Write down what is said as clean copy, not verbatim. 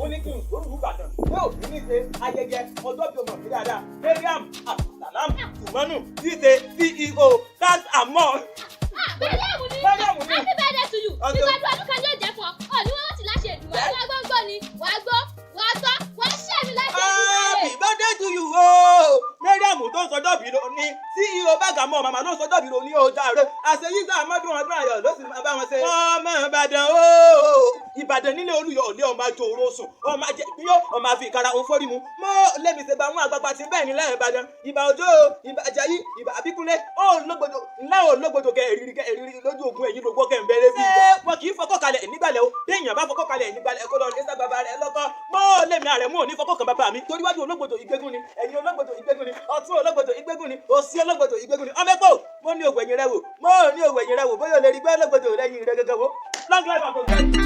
Ó ní kí n sòrò Ìbàdàn pé òbí ní ṣe ayẹyẹ ọjọ́ bí ọmọ mi dáadáa, Mariam Abdulsalam Sumanu, tí í ṣe CEO Cash and More. Mariam ni. Mariam ni. Happy birthday to you. Ọjọ́. Ìgbàdùn ọdún kan yóò jẹ́ fún ọ. Ọ ní wọ́n ti láṣẹ ìdùnnú. Wàá gbọ́ ni, wàá gbọ́, wàá tọ́, wàá ṣẹ̀mí láṣẹ Happy ìdùnnú. birthday to you o. Mariam tó ń sọjọ́ bí lóní, CEO Bàgàmọ́ màmá ló ń sọjọ́ bí lóní o jàre. Àṣeyíṣà mọ́dún ọdún ayọ̀ ló sì máa bá wọn ṣe. Ọmọ Ìbàdàn o. Ìbàdàn nílé Olúyọ̀ òlé, ọmọ àjò òró sùn. Ọmọ ajẹ́ yó, ọmọ àfi ìkara òun fọ́rí mu. Mọ́ lẹ́mi ṣe bá àwọn àgbààgbà tí bẹ́ẹ̀ nílẹ̀ Ìbàdàn. Ìbà Òjó, Ìbà Àjàyí, Ìbà Àbíkúnlé, ó lógbòdò ńlá ò lógbòdò kẹ èrìrì kẹ èrìrì lójú ogun ẹ̀yìn lógbó kẹ ń bẹ̀rẹ̀ bí. Ṣé wọn kì í fọkọ́ kalẹ̀ nígbàlẹ̀ o? Bí èèyàn bá fọkọ́ kalẹ̀ nígbàlẹ̀, kó lọ ní sábà bàbá rẹ̀ lọ́kọ́. Mọ́ lẹ́mi àrẹ̀ mú òní fọkọ́ kan bàbá mi. Torí wájú ológbòdò ìgbégún ni, ẹ̀yìn ológbòdò ìgbégún ni, ọ̀tún ológbòdò ìgbégún ni, òsì ológbòdò ìgbégún ni. Ọmọ ẹ̀kọ́, mo ní òwò ẹ̀yìn rẹ wò, mo ní òwò ẹ̀yìn rẹ wò, bóyá o lè rí gbé ológbòdò lẹ́yìn rẹ gẹ́gẹ́ wò. Long life and prosperity.